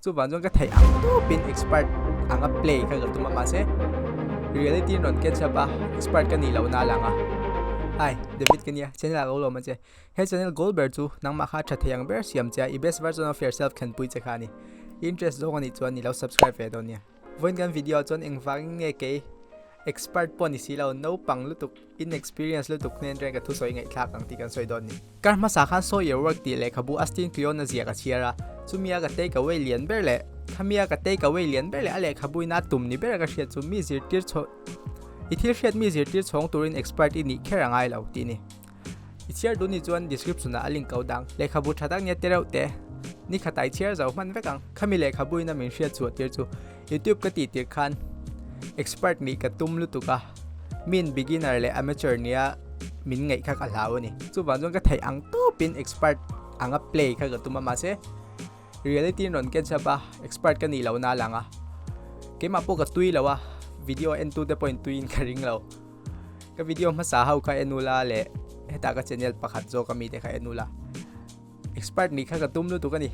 Chuvang chuan ka theih ang tawpin expert anga play kha ka tum a mahse reality in rawn catch up a expert ka nih loh na a lang a. Hi, David ka nia, channel ah ka lo lawm a che. He channel goal ber chu nangmah kha tha thei ang ber siam che a i best version of yourself thlenpui che kha a ni. I interest zawng a nih chuan i lo subscribe ve dawn nia. Vawiin kan video ah chuan engvangin nge kei expert pawh ni si lo naupang lutuk inexperience lutuk hnen reng ka thusawi ngaihthlak ang tih kan sawi dawn a ni. Kar hmasa khan Saw Your Work tih lehkhabu Austin Kleon a ziak a chhiar a, chumia ka take away lian ber leh khamia ka take away lian ber leh a lehkhabu ina tum ni ber ka hriat chu mi zirtir chho i thil hriat mi zirtir chhawng turin expert i nih kher a ngai lo tih a ni. I chhiar duh ni chuan description ah a link ko dang. Lehkhabu tha tak nia te reuh te. Ni khat ah i chhiar zo hman vek ang. Khami lehkhabu ina min hriat chhuah tir chu YouTube ka tih tir khan expert nih ka tum lutuk a, min beginner leh amateur nia min ngaih kha ka hlau a ni. Chuvang chuan ka theih ang tawpin expert anga play kha ka tum a, mahse reality in rawn catch up a, expert ka nih loh na a lang a. Keimah pawh ka tui lo a, video en tute pawhin tuiin ka ring lo. Ka video hmasa ho kha en ula leh hetah ka channel pakhat zawk ami te kha en ula. Expert nih kha ka tum lutuk a ni.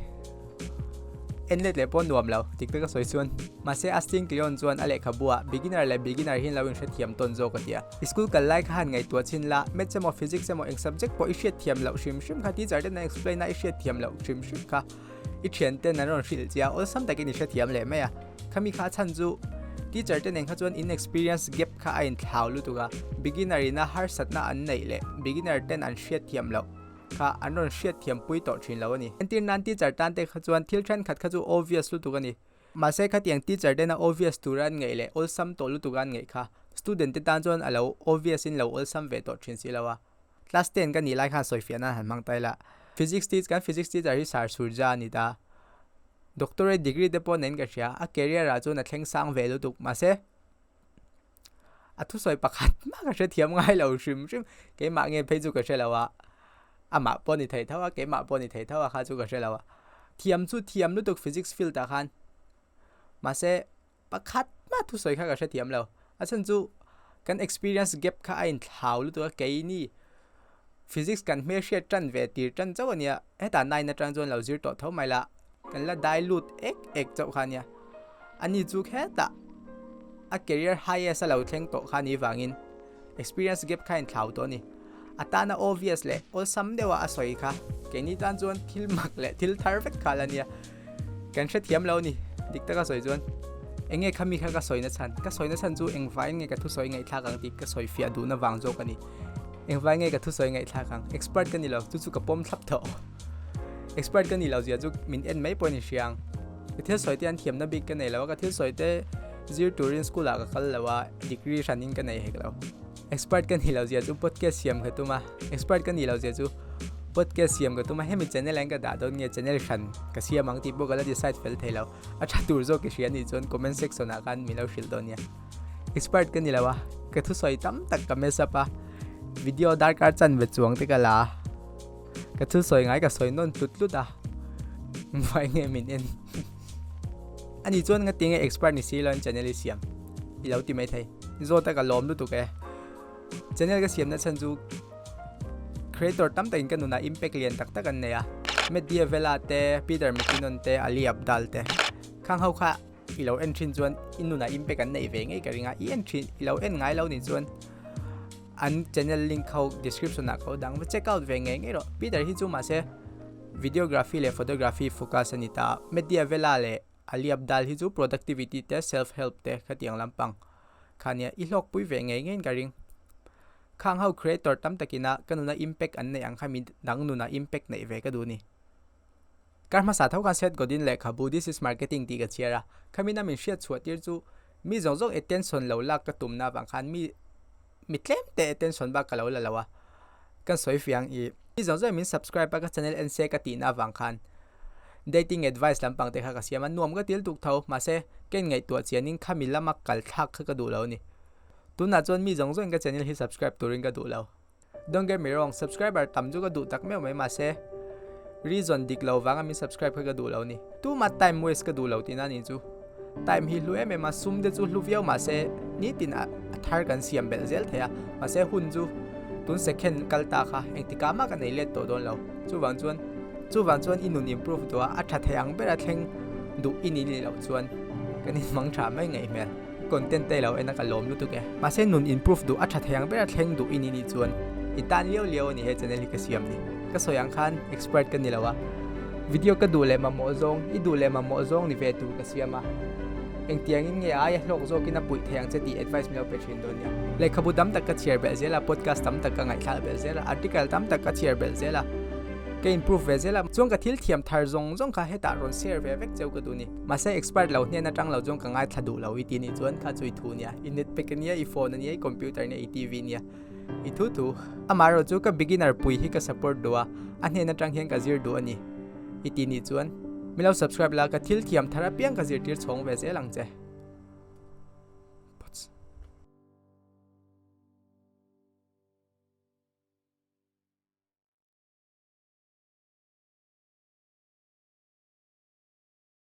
En let leh pawh nuam lo, dik tak a sawi chuan. Mahse Austin Kleon chuan a lehkhabu ah beginner leh beginner hian lo inhrethiam tawn zawk a ti a. School kal lai kha han ngaihtuah chhin la, maths emaw physics emaw eng subject pawh i hriatthiam loh hrim hrim kha teacher ten an explain a i hriatthiam loh hrim hrim kha i thian ten an rawn hrilh che a, awlsam takin i hrethiam leh mai a. Khami kha a chhan chu teacher te nen kha chuan in experience gap kha a inthlau lutuk a, beginner ina harsatna an neih leh beginner ten an hriatthiam loh kha an rawn hriatthiam pui tawh thin lo a ni. Entir nan teacher tan te kha chuan thil thenkhat kha chu obvious lutuk a ni. Mahse khatiang teacher tena obvious tura an ngaih leh awlsam tawh lutuk a an ngaih kha student te tan chuan a lo obvious in lo awlsam ve tawh thin si lo a. Class ten ka nih lai khan sawifiah nan han hmang ta ila. Physics teacher kan physics teacher hi Sir Surja a ni ta. Doctorate degree te pawh neiin ka hria, a career ah chuan a thleng sang ve lutuk. Mahse a thusawi pakhat mah ka hrethiam ngai lo hrim hrim. Keimah nge phei chu ka hre lo a, amah pawh ni thei tho a, keimah pawh ni thei tho a kha chu ka hre lo a. Thiam chu thiam lutuk physics field ah khan. Mahse pakhat mah thusawi kha ka hrethiam lo. A chhan chu kan experience gap kha a inthlau lutuk a, keini physics kan hmelhriat tan ve tir tan chauh a nia, hetah nine atang chuan lo zir tawh tho mai la, kan la dai lut ek ek chauh kha a nia. Ani chu hetah a career highest a lo thleng tawh kha ni vangin experience gap kha a inthlau tawh a ni. A tana obvious leh awlsam deuha a sawi kha keini tan chuan thil mak leh thil thar vek kha la nia. Kan hrethiam lo a ni, dik taka sawi chuan. Enge khami kha ka sawina chhan? Ka sawina chhan chu engvaiin nge ka thusawi ngaihthlak ang tih ka sawi fiah duhna vang zawk a ni. Engvaiin nge ka thusawi ngaihthlak ang? Expert ka ni lo, chu chu ka pawm thlap tawh. Expert ka ni lo zia chu min en mai pawhin i hria ang. Ka thil sawi te an thiamna bik ka nei lo a, ka thil sawi te zir turin school ah ka kal lo a, degree hranin ka nei hek lo. Expert ka nih loh zia chu podcast siam ka tum a, expert ka nih loh zia chu podcast siam ka tum a, hemi channel ah hian ka dah dawn nge channel hran ka siam ang tih pawh ka la decide fel thei lo, a tha tur zawk i hria nih chuan comment section ah khan min lo hrilh dawn nia. Expert ka ni lo a, ka thusawi tam tak ka mess up a, video darkar chanve chuang te ka la a, ka thusawi ngai ka sawi nawn tlut tlut a, vai nge min en ani chuan nga tinge expert ni si lo in channel i siam i lo ti mai thei. Zawt a ka lawm lutuk e. Channel ka siamna chhan chu creator tam takin ka nunah impact lian tak tak an nei a. Matt D'Avella te, Peter McKinnon te, Ali Abdaal te. Khang ho kha i lo en thin chuan i nunah impact an neih ve ngei ka ring a. I en thin, i lo en ngai lo nih chuan an channel link ho description ah ka lo dang va check out ve ngei ngei rawh. Peter hi chu mahse videography leh photography focus a ni ta. Matt D'Avella leh Ali Abdaal hi chu productivity te self help te khatiang lampang kha nia i hlawkpui ve ngei ngeiin ka ring. Khang ho creator tam takina ka nuna impact an neih ang kha mi dang nuna impact neih ve ka duh ni. Kar hmasa tho khan Seth Godin lehkhabu This is Marketing tih ka chhiar a, khamina min hriat chhuah tir chu mi zawng zawng attention lo lak ka tumna avang khan mi mi tlem te attention bak ka lo la lo a, kan sawi fiang i mi zawng zawng in min subscribe a ka channel en se ka tihna avang khan dating advice lampang te kha ka siam a, nuam ka til tuk tho mahse ka inngaihtuah chianin khami lama kal thlak kha ka duh lo a ni. Tunah chuan mi zawng zawng in ka channel hi subscribe turin ka duh lo. Don't get me wrong, subscriber tam chu ka duh tak meuh mai mahse reason dik lo vanga min subscribe kha ka duh lo ni. Tuma time waste ka duh lo tihna ni chu. Time hi hlu em em a, sum te chu hlu viau mahse nitin a thar kan siam belh zel thei a, mahse hun chu tun second kal ta kha engtikah mah ka nei let tawh dawn lo. Chuvang chuan chuvang chuan i nun improve duh a, a tha thei ang ber a thleng. Duh i ni nih loh chuan kan inhmang tha mai ngaih hmel. Content te lo en a ka lawm lutuk e. Mahse nun improve duh a tha thei ang ber a thleng duh i ni nih chuan i tan liau liau a ni he channel hi ka siam ni. Ka sawi ang khan expert ka ni lo a, video ka duh leh mamawh zawng i duh leh mamawh zawng ni ve tur ka siam a. Engtiangin nge aia hlawk zawkin a puih thei ang che tih advice min lo pe thin dawn nia. Lehkhabu tam tak ka chhiar belh zel a, podcast tam tak ka ngaihthlak belh zel a, article tam tak ka chhiar belh zel a, ka improve ve zel a. Chuan ka thil thiam thar zawng zawng kha hetah rawn share ve vek cheu ka duh ni. Mahse expert lo hnen atang lo chuan ka ngaithla duh lo i ti nih chuan kha chu i thu nia, i net pack ania, i phone ania, i computer ania, i TV ania, i thu thu. Amaherawh chu ka beginner pui hi ka support duh a, a hnen atang hian ka zir duh a ni i ti nih chuan. Min lo subscribe la, ka thil thiam thar apiang ka zirtir chhawng ve zel ang che.